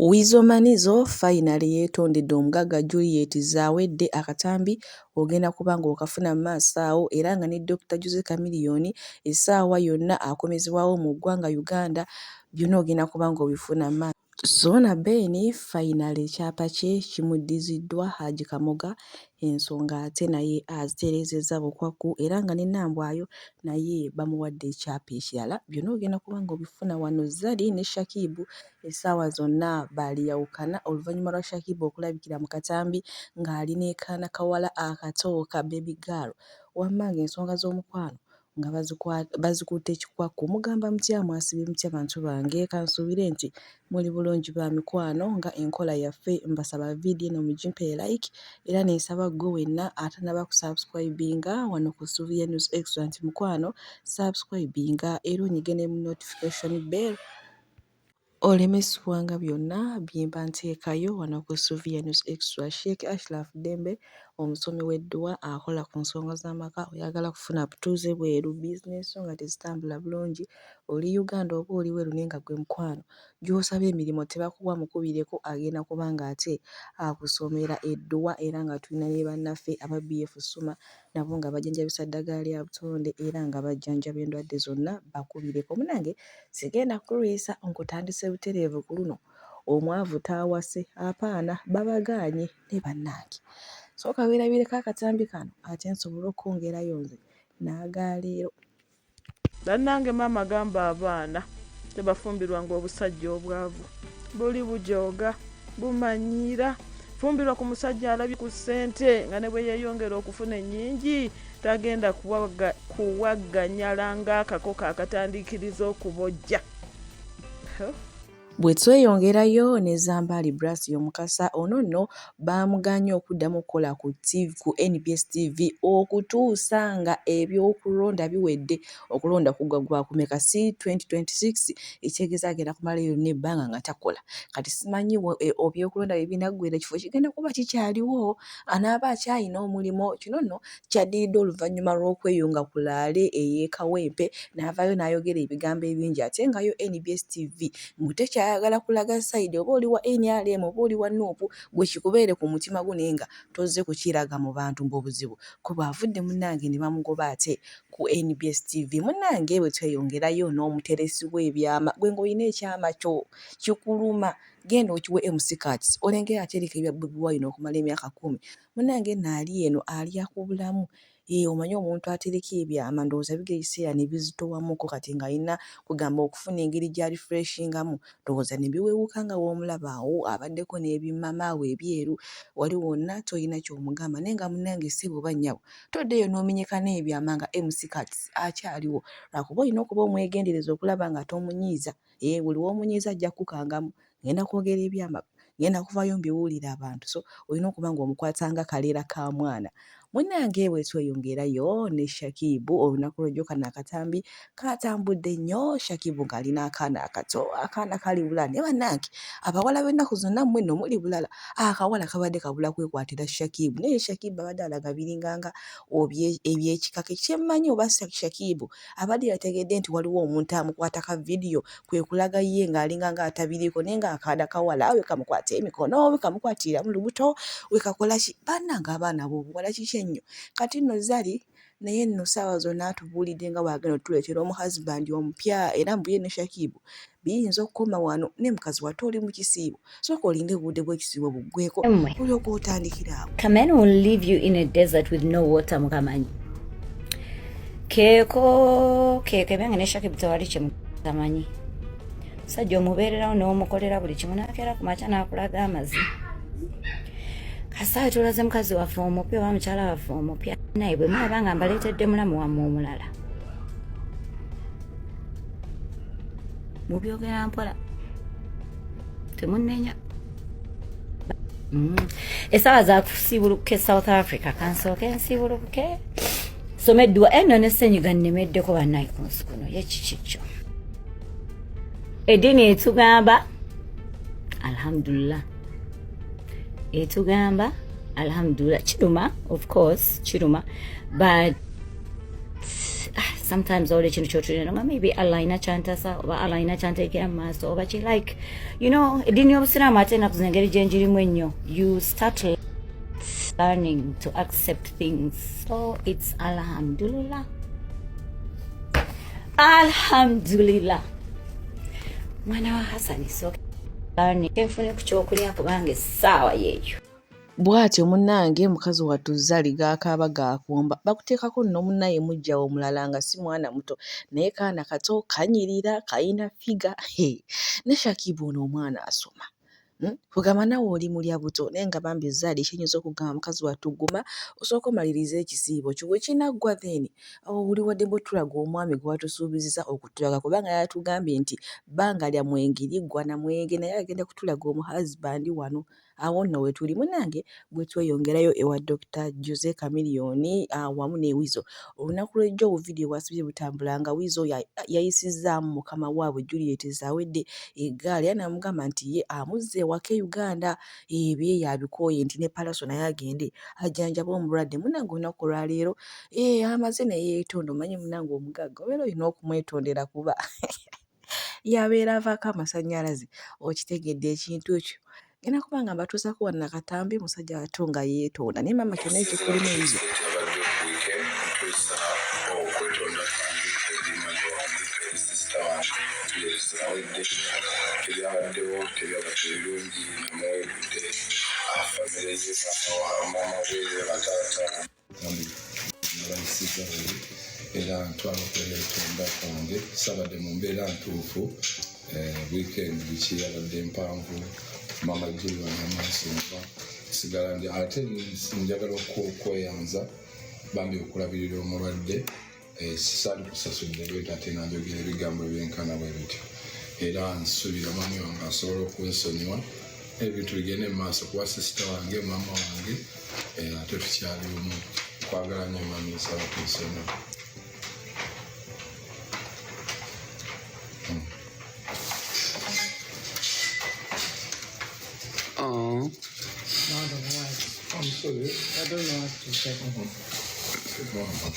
Weasel Manizo fayinale yeetondedde omugagga Juliet Zawedde akatambi ogenda kuba ng'okafuna mu maaso awo era nga ne Dokita Jose Chameleone essaawa yonna akomezebwawo mu ggwanga Uganda byonna ogenda kuba ng'obifuna mu maaso. Ssuuna Ben fayinale ekyapa kye kimuddiziddwa Hajji Kamoga ensonga ate naye azitereezezza bukwakku era nga ne Nambwayo naye bamuwadde ekyapa ekirala. Byonna ogenda kuba ng'obifuna wano. Zari ne Shakib essaawa zonna baaliyawukana oluvannyuma lwa Shakib okulabikira mu katambi ng'ali ne kaana kawala akato ka baby girl wamma ng'ensonga z'omukwano nga bazikutte kikwakku. Mugamba mutya mwasibye mutya bantu bange kansuubire nti muli bulungi ba mikwano nga enkola yaffe mbasaba vidiyo eno mugimpe like era nensaba ggwe wenna atanaba kusubscribinga wano ku Suvia News Extra nti mukwano subscribinga era onyige ne mu notification bell Oleme ssubwanga byonna bye mba nteekayo wano ku Suvia News Extra. Sheikh Ashraf Ddembe omusomi w'edduwa akola ku nsonga z'amaka, oyagala kufuna butuuze bweru, bizinensi zo nga tezitambula bulungi, oli Uganda oba oli bweru naye nga ggwe mukwano gy'osaba emirimu tebakuwa mukubireko agenda kuba ng'ate akusomera edduwa era nga tulina ne bannaffe aba BF Suma nabo nga bajjanjabisa ddagala lya butonde era nga bajjanjaba endwadde zonna bakubireko. Munnange Sigenda kukulwisa nkutandise butereevu ku luno omwavu taawase apaana babagaanye naye bannange sooka weerabireko akatambi kano ate nsobole okukwongerayo nze n'aga leero. Banange maama gamba abaana tebafumbirwanga obusajja obwavu buli bujooga bumanyiira fumbirwa ku musajja alabye ku ssente nga ne bwe yeeyongera okufuna ennyingi tagenda kuwagganyala ng'akakoko akatandiikiriza okubojja. Bwe tweyongerayo ne Zambaali Brasio Mukasa ono nno baamugaanye okuddamu okukola ku ku nbs TV okutuusa nga ebyokulonda biwedde. Okulonda kugwa gwakumeka si 2026 ekitegeeza agenda kumalayo yonna ebbanga nga takola. Kati simanyi e, ebyokulonda bye binaggwera ekifo kigenda kuba kikyaliwo anaaba akyalina omulimu. Kino nno Kyaddiridde oluvannyuma lw'okweyunga ku laale ey'e Kawempe n'avaayo n'ayogera ebigambo ebingi ate nga yo nbs TV mbu tekyayagala kulaga sayidi oba oli wa nrm oba oli wa nup gwe kikubeere ku mutima gwo naye nga tozze kukiraga mu bantu mbu obuzibu kwe bwavudde munnange ne bamugoba ate ku nbs TV. Munnange bwe tweyongerayo n'omuteresi w'ebyama gwe ng'olina ekyama kyo kikuluma genda okiwe MC Kats olengera atereka ebya Bobi Wine okumala emyaka kkumi Munange nno ali eno alya ku bulamu eeh omanyi omuntu atereka ebyama ndowooza bigera ekiseera ne bizitowamuko kati ng'alina kwegamba okufuna engeri gy'arefreshingamu ndowooza ne biwewuka nga w'omulaba awo abaddeko n'ebimama awo ebyeru wali wonna tolina ky'omugamba naye nga munnange ssebo oba nnyabo todda eyo n'omenyeka n'ebyama nga MC Kats akyaliwo lwakuba olina okuba omwegendereza okulaba nga tomunyiiza eeh buli w'omunyiiza ajja kukukangamu ngenda kwogera ebyama ngenda kuvaayo mbibuulire abantu so olina okuba ng'omukwata nga kaleera ka mwana munnange bwe tweyongerayo ne Shakibu olunaku lw'ejjo kano akatambi katambudde nnyo Shakibu ng'alina akaana akato akaana kali bulala naye bannange abawala b'ennaku zonna mmwe nno muli bulala akawala kabadde kabula kwekwatira Shakibu naye Shakibu abadde alaga biringanga eby'ekikake kyemmanyi oba Shakibu abadde yategedde nti waliwo omuntu amukwata ka vidiyo kwe kulaga ye ng'alinga nga atabiriiko naye ng'akaana kawala we kamukwata emikono we kamukwatirira mu lubuto we kakola ki bannange abaana b'obuwala kiki ennyo kati nno Zari naye nno ssaawa zonna atubuulidde nga bw'agenda otuleetera omuhusband omupya era mbu ye ne Shakibu biyinza okukoma wano ne mukazi wattu oli mu kisiibo sooka olinde obudde bw'ekisiibo buggweko olyoka otandikira awo. Kamen will leave you in a desert with no water mukamanyi keeko keeko ebyange ne Shakib tewali kyemutamanyi musajja omubeererawo n'omukolera buli kimu nakeera ku makya n'akulaga amazi kasaawe tulaze mukazi waffe omupya oba mukyala waffe omupya naye bwe mulaba nga mbaleetedde mulamu wammwe omulala mubyogera mpola temunenya Esaawa zakusiibulukuka e South Africa kansooke nsiibulukuke soma edduwa eno ne ssenyiga nnemeddeko bannaye ku nsi kuno ye kiki kyo eddiini etugamba alhamdulillah etugamba alhamdulillah kiruma of course kiruma but ah, Sometimes olwo ekintu kyotulina nga maybe Allah alina kyantasa oba Allah alina kyanteekera mu maaso oba ki, like you know, eddiini y'obusiraamu ate ennaku zino engeri gye njirimu ennyo, you start learning to accept things. So it's alhamdulillah, alhamdulillah, mwana wa Hasani. So learning, nfune ku kyokulya kubanga essaawa yeeyo. Bw'atyo munnange mukazi wattu Zari gaakaaba gaakomba. Bakuteekako nno munnaye muggya wo omulala nga si mwana muto naye kaana kato, kanyirira, kayina ffiga. Ne Shakib ono omwana asoma. Kugamba naawe oli mulya buto naye nga bambi Zari kye nnyinza okugamba mukazi wattu, guma osooke omalirize ekisiibo kyo, bwe kinaggwa then oli wa ddembe otulaga omwami gwe watusuubizza okutulaga, kubanga yatugambye nti bbanga lya mwenge liggwa na mwenge, naye agenda kutulaga omuhusband wano. Awo nno we tuli munnange bwe tweyongerayo ewa Dr. Jose Chameleone wamu ne Weasel. Olunaku lw'ejjo obuvidiyo bwasibye butambula nga Weasel yayisizzaamu mukama waabwe Juliet Zawedde eggaali era n'amugamba nti ye amuzza ewaka e Uganda, ebye yabikooye, nti ne Pallaso naye agende ajjanjabe omulwadde. Munnange olunaku olwaleero amaze ne yeetonda. Omanyi munnange omugagga obeera olina okumwetondera kuba yabeera avaako amasannyalaze, okitegedde ekintu ekyo. Ngenda kuba nga mbatuusaako wano akatambi musajja wattu nga yeetonda, naye maama kyonna ekikulimu Weasel. Ntuusa okwetonda kwange eri mami wange, eri sister wange Zawedde. Ebyabaddewo tebyabadde birungi. Namuweebudde famire ye, maama we, bataata nabayisiza bubi, era ntwala okwetonda kwange. Sabadde mu mbeera ntuufu. Weekend biki yabadde mpanvu. Mama Juli wanamaaso sigala ndi ate njagala okweyanza bambi okulabirira omulwadde. Sisaali kusasulira lweta ate nga njogera ebigambo ebyenkana bwe bityo, era nsuubira mwami wange asobola okunsonyiwa, ebintu bigende mu maaso, kuba sister wange, maama wange, ate tukyali omu. Kwagala nnyo mami, nsaba kunsonyiwa. Oh. Not of words. I'm sorry. I don't know what to say. Good morning.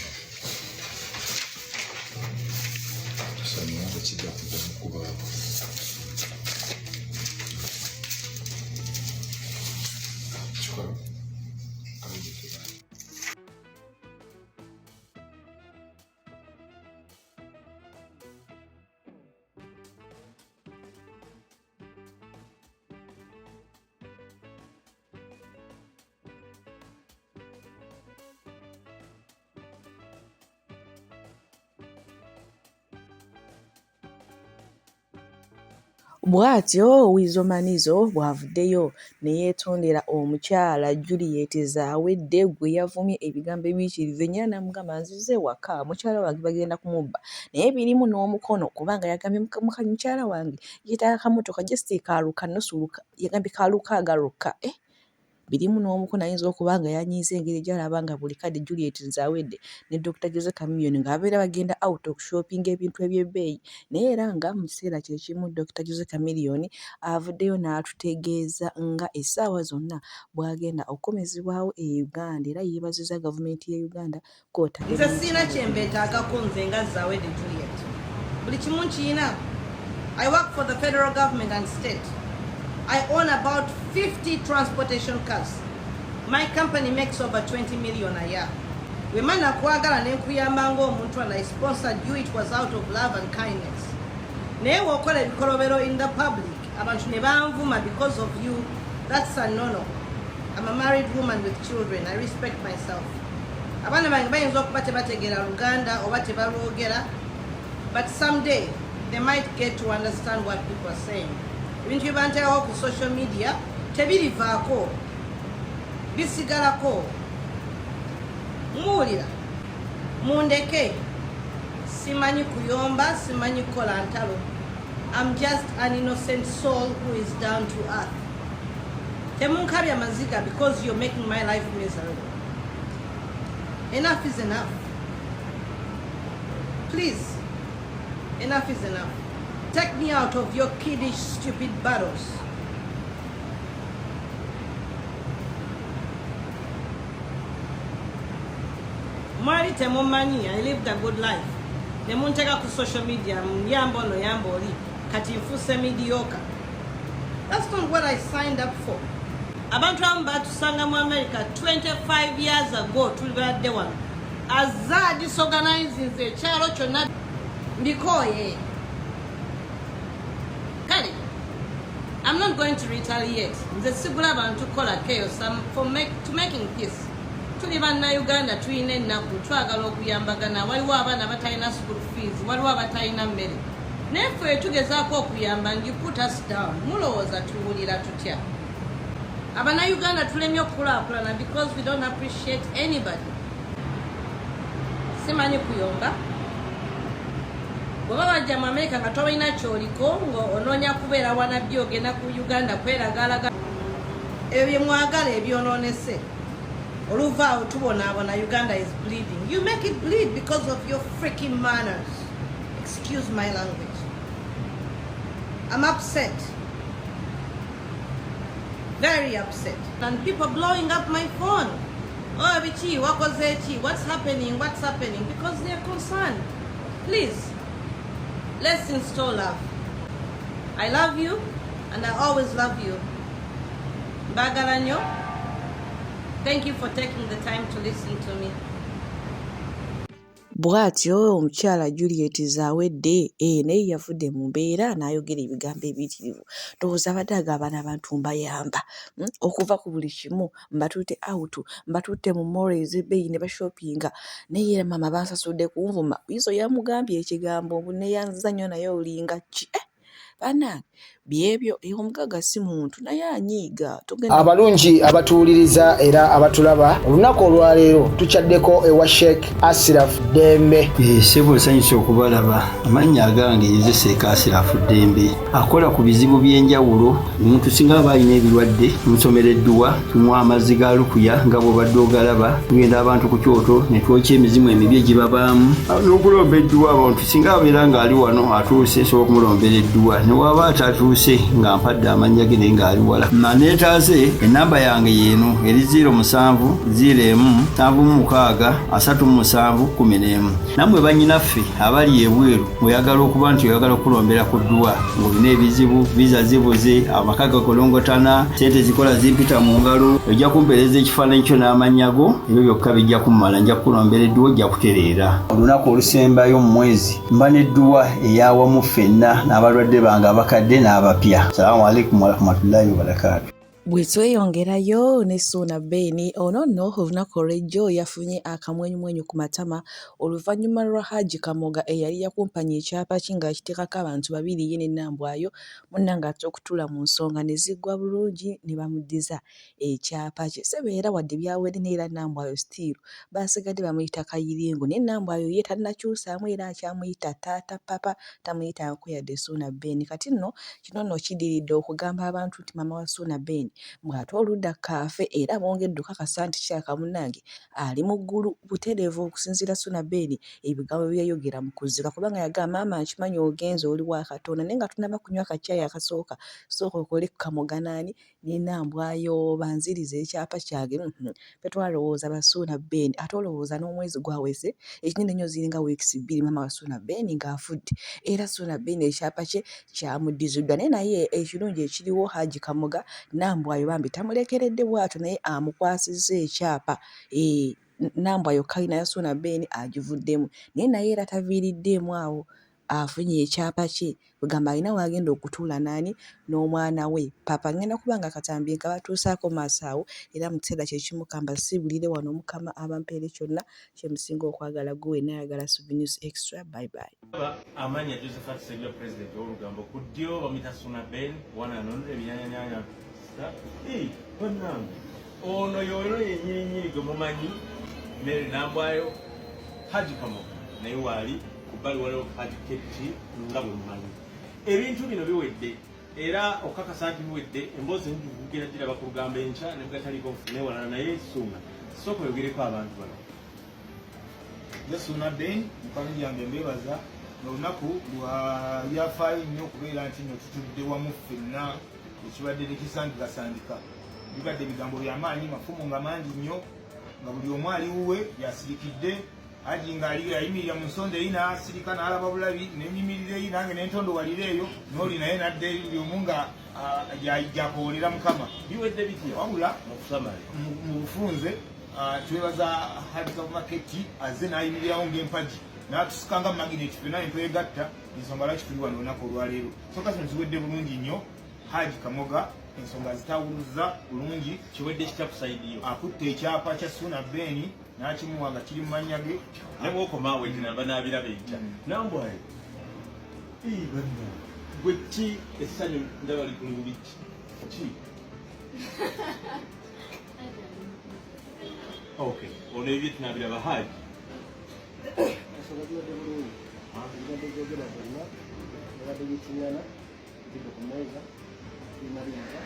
Tusonyiwa, tekijja kuddamu kubaawo. Kikola. Bw'atyo Weasel Manizo bw'avuddeyo ne yeetondera omukyala Juliet Zawedde gwe yavumye ebigambo ebiyitirivu ennyo, era n'amugamba nzize ewaka mukyala wange bagenda kumubba, naye birimu n'omukono kubanga yagambye mukyala wange yeetaaga kamotoka just ka nusu, yagambye ka lukaaga lwokka, birimu n'omukono. Ayinza okuba nga yanyiize engeri gy'alaba nga buli kadde Juliet Zawedde ne Dr. Jose Chameleone nga babeera bagenda out okushoppinga ebintu eby'ebbeeyi. Naye era nga mu kiseera kye kimu Dr. Jose Chameleone avuddeyo n'atutegeeza nga essaawa zonna bw'agenda okukomezebwawo e Uganda, era yeebazizza gavumenti ye Uganda kw'otadde Nze siina kyembeetaagako. Nze nga Zawedde Juliet buli kimu nkiyina. I work for the federal government and state. I own about 50 transportation cars. My company makes over 20 million a year. Wema nakwagala nenkuyamba ng'omuntu and I sponsored you, it was out of love and kindness. Naye bw'okola ebikolobero in the public, abantu ne banvuma because of you, that's a no-no. I'm a married woman with children. I respect myself. Abaana bange bayinza okuba tebategeera Luganda oba tebalwogera, but someday they might get to understand what people are saying. Ebintu bye banteekawo ku social media tebirivaako, bisigalako. Muwulira, mundeke. Simanyi kuyomba, simanyi kukola ntalo. I'm just an innocent soul who is down to earth. Temunkabya maziga because you're making my life miserable. Enough is enough. Please, enough is enough. Take me out of your kiddish stupid battles. Mwali temumanyi I lived a good life. Ne munteeka ku social media, yamba ono, yamba oli, kati nfuuse mediocre. That's not what I signed up for. Abantu abamu batusanga mu America 25 years ago, tuli badde wano, azze disorganizinze ekyalo kyonna. Mbikooye. Kale I'm not going to retaliate. Nze sigula abantu kukola chaos. I'm for to making peace. Tuli Bannayuganda, tulina ennaku, twagala okuyambagana. Waliwo abaana batalina school fees, waliwo abatalina mmere, naye ffe tugezaako okuyamba and you put us down. Mulowooza tuwulira tutya? Abannayuganda tulemye okukulaakulana because we don't appreciate anybody. Simanyi kuyomba. Bweba bajja mu Amerika nga tobalina kyoliko, nga onoonya kubeera wanabbi, ogenda ku Uganda kweragalaga ebyo bye mwagala ebyonoonese. Oluvaawo tubonaabona. Uganda is bleeding. You make it bleed because of your freaking manners. Excuse my language. I'm upset, very upset, and people blowing up my phone. "Oh, biki? Wakoze ki? What's happening? What's happening?" Because they're concerned. Please, let's install love. I love you and I always love you. Mbagala nnyo. Thank you for taking the time to listen to me. Bw'atyo omukyala Juliet Zawedde naye yavudde mu mbeera n'ayogera ebigambo ebiyitirivu. Ndowooza abadde agamba n'abantu mbayamba okuva ku buli kimu, mbatutte out, mbatutte mu mall ez'ebbeeyi ne bashoppinga, naye era maama bansasudde kunvuma. Weasel yamugambye ekigambo mbu neeyanziza nnyo naye olinga ki? Eh, bannange, byebyo, omugagga si muntu naye anyiiga. Tugenda Abalungi abatuwuliriza era abatulaba, olunaku olwaleero tukyaddeko ewa Sheikh Asiraf Ddembe. Ssebo, nsanyusa okubalaba. Amannya agange nze Seeka Asirafu Ddembe, akola ku bizibu by'enjawulo. Omuntu singa aba alina ebirwadde, tumusomera edduwa, tumuwa amazzi ga lukuya nga bw'obadde ogalaba. Tugenda abantu ku kyoto ne twokya emizimu emibi egibabaamu n'okulomba edduwa. Abantu singa abeera ng'ali wano atuuse, nsobola okumulombera edduwa, ne waba atatuuse nga mpadde amannya ge naye ng'ali wala naneetaaze. Enamba yange yeeno eri 07 01 76 37 11. Nammwe bannyinaffe abali ebweru, oyagala okuba nti oyagala okulombera ku dduwa ng'olina ebizibu, visa zibuze, amaka gakolongotana, sente zikola zimpita mu ngalo, ojja kumpeereza ekifaananyi kyo n'amannya go, ebyo byokka bijja kummala, nja kukulombera edduwa, ojja kutereera. Olunaku olusembayo mu mwezi mba n'edduwa eyawamu ffenna n'abalwadde bange abakadde n'abapya. Salaamu alaikum warahmatullahi wabarakaatu. Bwe tweyongerayo ne Ssuuna Ben, ono nno olunaku olw'ejjo yafunye akamwenyumwenyu ku matama oluvannyuma lwa Hajji Kamoga eyali yakumpanya ekyapa kye ng'akiteekako abantu babiri, ye ne Nambwayo munnange, ate okutuula mu nsonga ne ziggwa bulungi ne bamuddiza ekyapa kye. Ssebo, era wadde byawedde, naye era Nambwayo still basigadde bamuyita Kayiringo, naye Nambwayo ye tannakyusaamu, era akyamuyita taata papa, tamuyitangako yadde Ssuuna Ben. Kati nno kino nno kiddiridde okugamba abantu nti maama wa Ssuuna Ben bw'ate oludda kaafe, era bongedde okukakasa nti kirabika munnange ali mu ggulu butereevu, okusinziira Ssuuna Ben ebigambo bye yayogera mu kuziika, kubanga yagamba, "Maama, nkimanyi ogenze, oli wa Katonda, naye nga tonnaba kunywa kacaayi akasooka, sooka okole ku Kamoga naani ne Nambwayo banzirize ekyapa kyange." Ffe twalowooza ba Ssuuna Ben, ate olowooza n'omwezi gwaweze ekinene nnyo, ziringa weeks 2 maama wa Ssuuna Ben ng'afudde, era Ssuuna Ben ekyapa kye kyamuddiziddwa. Naye ekirungi ekiriwo, Hajji Kamoga Nambwayo bambi tamulekeredde bw'atyo, naye amukwasizza ekyapa. Nambwayo kalina ya Ssuuna Ben agivuddemu, naye era taviiriddeemu awo, afunye ekyapa kye, kwegamba alina w'agenda okutuula naani n'omwana we papa. Ngenda kuba nga akatambi nkabatuusaako maaso awo, era mu kiseera kye kimu kambasiibulire wano. Mukama abampeere kyonna kye musinga okwagala. Gwe wenna ayagala Subi News Extra, bye bye. Amanya Josephat Sebya, president w'olugambo. Ku ddyo bamuyita Suna Ben wanano ebinyanyanyanya. Bannange, ono yono yennyininyini gwe mumanyi, Mary Nambwayo. Haji Kamoga naye waali ku bbali, waliwo Haji Ketti nga bwe mumanyi. Ebintu bino biwedde, era okukakasa nti biwedde, emboozi enjuvu kugenda giraba ku lugambo enkya ne mugataliiko newalala. Naye Suuna, sooka oyogereko abantu bano. Nze Suuna Ben, mukwano gyange, mbebaza. Olunaku lwa byafaayo nnyo okubeera nti nno tutudde wamu ffenna, ekibadde tekisangikasangika. Bibadde bigambo byamaanyi, mafumu nga mangi nnyo, nga buli omu ali wuwe yasirikidde. Haji ng'ali ayimirira mu nsonda eri n'asirika n'alaba bulabi, nenyimirira eri nange nentondowalira eyo n'oli naye nadda eri, buli omu nga gyakoolera Mukama. Biwedde bitya? Wabula Mukusamale. Mu bufunze, twebaza Haji Kavuma Keti azze n'ayimirirawo ng'empagi n'atusika nga magnet ffenna ne twegatta. Ensonga lwaki tuli wano olunaku olwaleero, ensonga zino ziwedde bulungi nnyo. Haji Kamoga ensonga zitawuluza bulungi. Kiwedde kitya ku side yo? Akutte ekyapa kya Suuna Ben n'akimuwa nga kiri mu mannya ge. Ne bwokomaawo ekinamba n'abiraba enkya. Nambwayo, gwe ki essanyu ndaba likuli bubi ki? Okay, ono ebyo tunabiraba. Haji. Ensonga zibadde bulungi, zibadde zogera zonna, zibadde bikiŋŋana zidde ku mmeeza, bimaliriza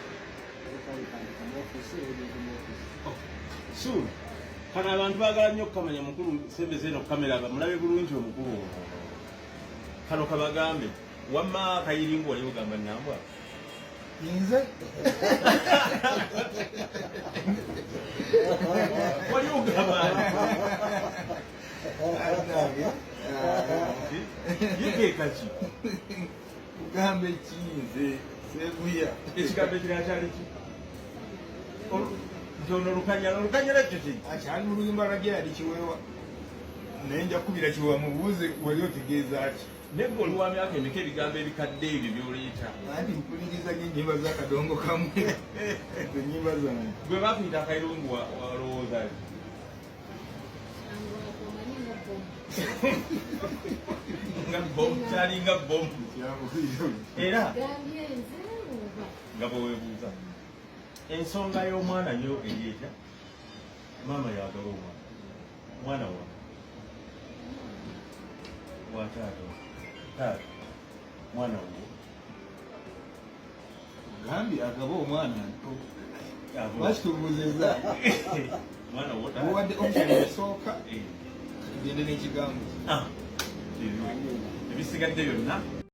okabitandika mu ofiisi ebintu mu ofiisi. Suuna, kano abantu baagala nnyo okukamanya. Mukulu, sembeza eno kamera bamulabe bulungi omukulu ono. Kano kabagambe wamma kayiringu wali ogamba nambwa. Nze? Wali ogamba yekeekaki? Kugambe ki nze seguya? Ekigambo ekirala kyali ki? Nti ono olukanyala, olukanyala ekyo ki? Akyali mu luyimba lwa Gerald Kiweewa, naye nja kukubira Kiweewa mubuuze wali otegeeza ki. Naye gwe oli wa myaka emeka ebigambo ebikadde ebyo byoleeta? Anti mpuliriza nyo ennyimba z'akadongo kamwe, ennyimba zange. Gwe bakuyita akayirungu, walowooza ki? Nga bomu, kyalinga bomu era nga bwe weebuuza ensonga y'omwana yo eri etya? Maama yagala omwana, mwana wa taata, taata mwana wo. Gambye agaba omwana nto, lwaki tubuuziza? Mwana wo taata. Buwadde option esooka, tugende n'ekigambo. Ah, ebisigadde byonna.